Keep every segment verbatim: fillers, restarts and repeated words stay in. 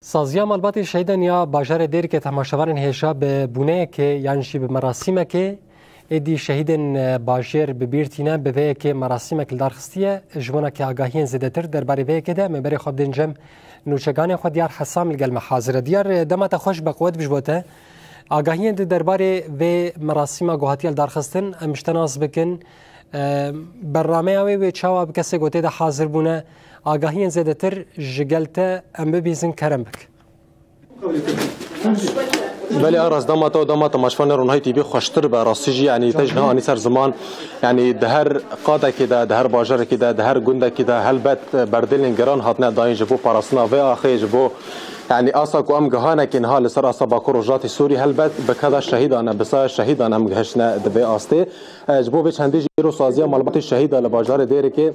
Saziya Malbatê Şehîdan ya bajarê Dêrikê temaşevanên hêşa bi bûneyekê yan jî bi merasîmekê êdî şehîdên, e, bajêr bi bîr tîne, bi vê yekê merasîmek li dar xistiye. Ji bona ke agahiyên zêdetir derbarê vê yekê de, me berê xwe bidin cem nûçeganê xwe Diyar Hesam li gel me hazir e. Diyar, e, dema te xweş be, qewet bi ji bo te. Agahiyên di derbarê vê merasîma ku hatiye li dar xistin, em ji te nas bikin. E, bernameya wê, wê çawa bi kesê ku tê de hazir bûne? Agahiyên zêdetir ji gel te em bibîzin, kerem bik. Belê, a rast dema te û dema temaşevanê Ronahî T V xweştir be. Rastî jî, yanî te ji niha anî ser ziman, yanî di her qatekê de, di her bajarekê de, di her gundekê de helbet berdêlên giran hatine dayîn ji bo parastina vê axê, ji bo, yanî, asa ku em gihanekê niha li ser asa Bakur Rojhilatê Sûrî helbet bi keda şehîdan e, bi saya şehîdan em gihiştine di vê astê. E, ji bo vê çendê jî îro saziya malbatê şehîda li bajarê Dêrikê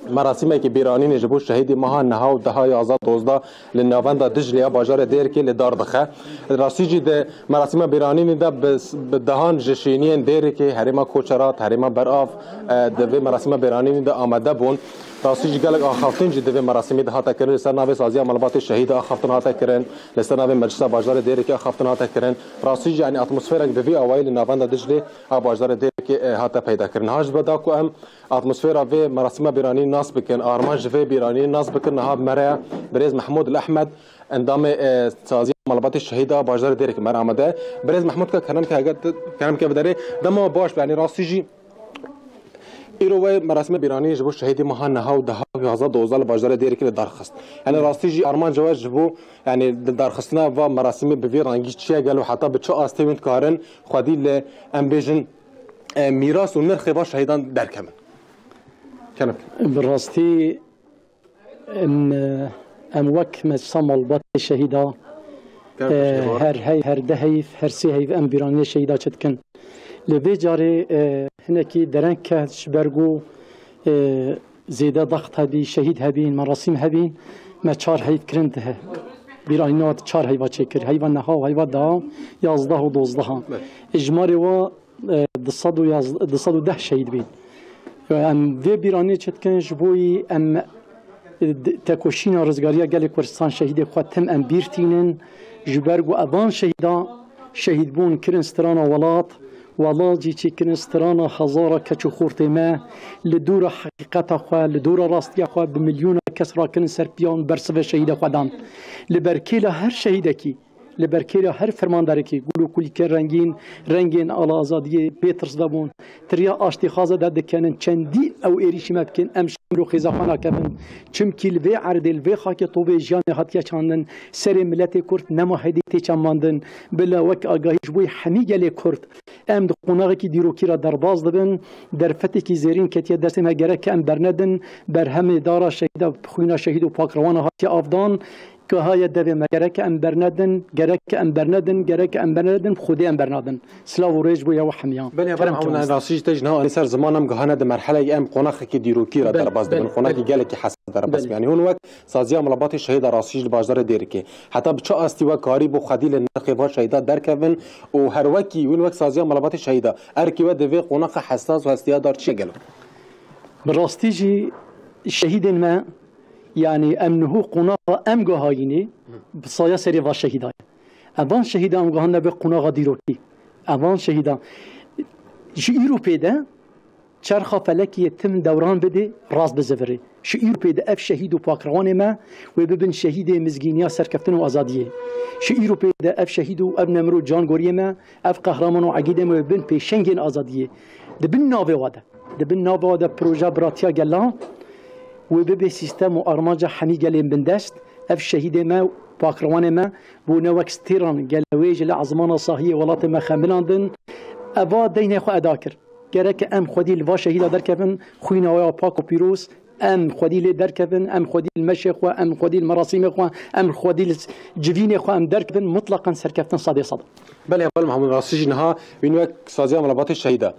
merasîmekî bîranînê ji bo şehîdê meha niha û deha, yazda, dozda li navenda Diclê ya bajarê Dêrikê li dar dixe. Rastî jî di merasîma bîranînê de bi, bi dehan ji şêniyên Dêrikê, herêma Koçerat, herêma Berav, e, di vê merasîma bîranînê de amade bûn. Rastî jî gelek axaftin jî di vê merasîmê de hate kirin. Li ser navê saziya malbatê şehîda axaftin hate kirin. Li ser navê Meclisa Bajarê Dêrikê axaftin hate kirin. Rastî jî, yanî, atmosferek bi vî awayî li navenda Diclê a bajarê Dêrikê, e, hate peyda kirin. Niha ji bo da ku em atmosfera vê merasîma bîranînê nas bikin, armanc ji vê bîranînê nas bikin, niha bi me re ye birêz Mehmûd El Ehmed, endamê, e, saziya malbatê şehîda bajarê Dêrikê me re amade. Birêz Mehmûd, ke kerem ke, eger tu kerem ke biderê, dema baş be, yanî rastî jî îro wê merasîma bîranînê ji bo şehîdê meha niha û deha, yazda, dozda li bajarê Dêrikê li dar xist. Yanî rastî jî armanca we ji bo, yanî, di darxistina va merasîmê bi vî rengî çi ye, gelo heta bi çi astê wîn dikarin xwedî li, em bêjin, e, mîras û nirxê va şehîdan derkevin? Kerem. Bi rastî em, em wek Meclisa Malbatê Şehîda, Kerem, e, her hey, her deh heyv, her sê heyv em bîranînê şehîda çi dikin. Lê vê carê, e, hinekî dereng ket ji ber ku, e, zêde daxt hebî, şehîd hebîn, merasîm hebîn, me çar heyv kirin dihe. Bîranîna çar heyva çêkir. Heyva neha û heyva daha, yazdeh û dozdeha. Ê, jimarê wa, e, du sed û yazdeh, du sed û deh şehîd bîn. Em vê bîranê çi dikin, ji bo yî em, e, d-, tekoşîna rizgariya gelê Kurdistan, şehîdê xwe tim em bîr tînin. Ji ber ku evan şehîda şehîd bûn, kirin strana welat, welat jî çêkirin strana hezara keç û xortê me. Li dûra heqîqeta xwe, li dûra rastiya xwe bi milyona kes rakirin ser piyan, bersivê şehîda xwe dan. Li ber kêla her şehîdekî, li ber kêla her fermandarekî, gul û kulîlkên rengîn, rengên ala azadiyê bê tirs vebûn. Tiriya aştîxaza de dikenin, çendî ew êrîşî me bikin, em ji xeml û xêza xwe nakevin. Çimkî li vê erdê, li vê xakê tovê jiyanê hatiye çandin, serê miletê Kurd nema hêdî tê çemandin. Bila wek agahî ji bo hemî gelê Kurd, em di qonaxekî dîrokî re derbas dibin, derfetekî zêrîn ketiye destê me, gerek em bernedin, berhemê dara şehîda, xwîna şehîd û pakrewana hatiye avdan, Gihaye devê me, gerek em bernedin, gerek em bernedin, gerek em bernedin, Xwedê em bernadin. Silav û rêz bo ya we hemiyan. Belê, Kerem Heval Hemû, rastî jî te ji niha anî ser ziman, em gihane di merhelek em qonaxekî dîrokî re derbas dibin, belê, qonaxî gelekî hesas derbas dibin. Belê. Yanî hûn wek saziya malbatê şehîda rastî jî li bajarê Dêrikê. Heta bi çi astî we karî bo xwedî li nirxê va şehîda derkevin û her wekî hûn wek saziya malbatê şehîda erkê we di vê qonaxa hesas û hestiyadar çi ye gelo? Bi rastî jî şehîdên me, yanî em niho qonaxa em gihayînê bi saya serê va şehîda ye. Evan şehîda em gihane vê qonaxa dîrokî. Evan şehîda ji îro pê de çerxa felekê yê tim dewran bidê, rast bizivirê. Ji îro pê de ev şehîd û pakrewanê me wê bibin şehîdê mizgîniya serkeftin û azadiyê. Ji îro pê de ev şehîd û ev nemir û cangoriyê me, ev qehraman û egîdê me wê bin pêşengên azadiyê. Di bin navê wa de, di bin navê wa de proje biratiya gela wê bibe sîstem û armanca hemî gelên bindest. Ev şehîdê me, pakrewanê me, bûne wek stêran gelewêj li ezmana sahiyê welatê me xemilandin. Eva deynê xwe eda kir. Gerek em xwedî li va şehîda derkevin, xwîna wê ya pak û pîroz, em xwedî lê derkevin, em xwedî li meşê xwe, em xwedî li merasîmê xwe, em xwedî li civînê xwe em derkevin, mutlaqan serkeftin sedê sed. Belê, Heval Mehmûd, rastî jî niha wîn wek saziya malbatê şehîda.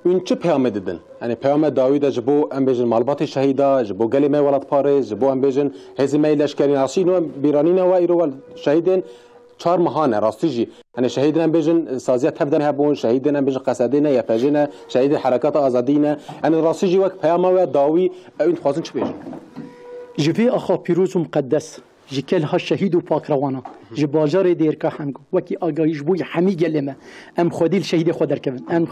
Wîn çi peyamê didin? Yanî peyame dawî de ji bo, em bêjin, malbatê şehîda, ji bo gelê me welatparêz, ji bo, em bêjin, hêzên me yê leşkerî, rastî jî niha bîranîna we îro we şehîdên çar mehan e, rastî jî. Yanî şehîdên, em bêjin, saziya tev de hebûn, şehîdên, em bêjin, Qesedê ne, Y P J ne, şehîdên Herekata Azadî ne. Yanî rastî jî wek peyama we dawî, ew dixwazin çi bêjin? Ji vê axa pîroz û muqeddes, Ji kelha şehîd û pakrewana, ji bajarê Dêrika Hemgo, wekî agahî ji bo hemî gelê me, em xwedî li şehîdê xwe derkevin. Em,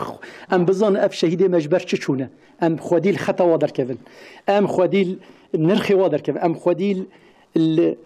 em bizanin ev şehîdê me ji ber çi çûne. Em xwedî li xeta wa derkevin. Em xwedî li nirxê wa derkevin. Em xwedî li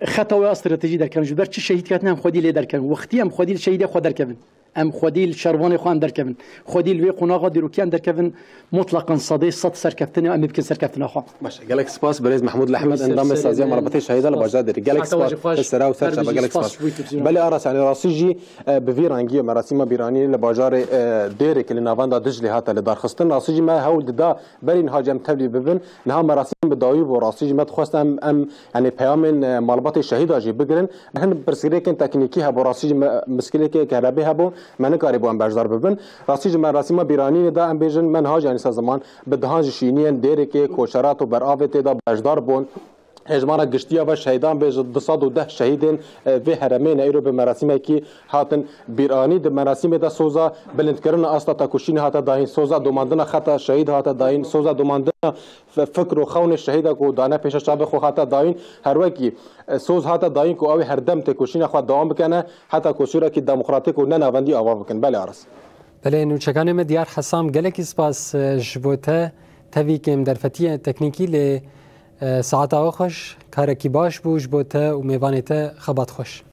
xeta wa stratejî derkevin. Ji ber çi şehîd ketin em xwedî lê derkevin. Wextî em xwedî li şehîdê xwe derkevin. Em xwedî li şervanê xwe em derkevin. Xwedî li wê qonaxa dîrokî em derkevin. Mutlaqan sedê sed serkeftinê em ê bikin serkeftina xwe. Baş e, gelek spas birêz Mehmûd Lehmed, endamê saziya malbatê şehîda li bajar Dêrikê. Gelek spas. Sera û ser çava, gelek spas. Belê Aras, yanî rastî jî, e, bi vî rengî merasîma bîranî li bajarê, e, Dêrikê li navenda Diclê hate li darxistin. Rastî jî me hewl dida berî niha cem tevlî bibin. Niha merasîm bi dawî bû. Rastî jî me dixwest em, em, yanî peyamên, e, malbatê şehîda jî bigirin. Hin pirsgirêkên teknîkî hebû. Rastî jî me, pirsgirêkê kerebê hebû. Me nikarîbû em beşdar bibin. Rastî jî merasîma bîranînê de em bêjin me niha jî, yanî sazman bi dehan ji şîniyên Dêrikê, Koşerat û Beravê tê de beşdar bûn. Hêjmara giştiya ve şehîdan bê ji du sed û deh şehîdên, e, vê heremê ne îro bi merasîmekî hatin bîranî. Di merasîmê de soza bilindkirina asta tekoşînê hate dayîn, soza domandina xeta şehîd hate dayîn, soza domandina f-, fikr û xewnê şehîda ku dane pêşa çavê xwe hate dayîn. Her wekî, e, soz hate dayîn ku ew ê herdem têkoşîna xwe dewam bikene, heta ku sûrekî demokratîk û ne navendî ava bikin. Belê Aras. Belê, nûçekanê me Diyar Hesam, gelekî spas, e, ji bo te. Tevî kêm derfetiye teknîkî lê, e, saeta we xweş, karekî baş bû ji bo te û mêvanê te, xebat xweş.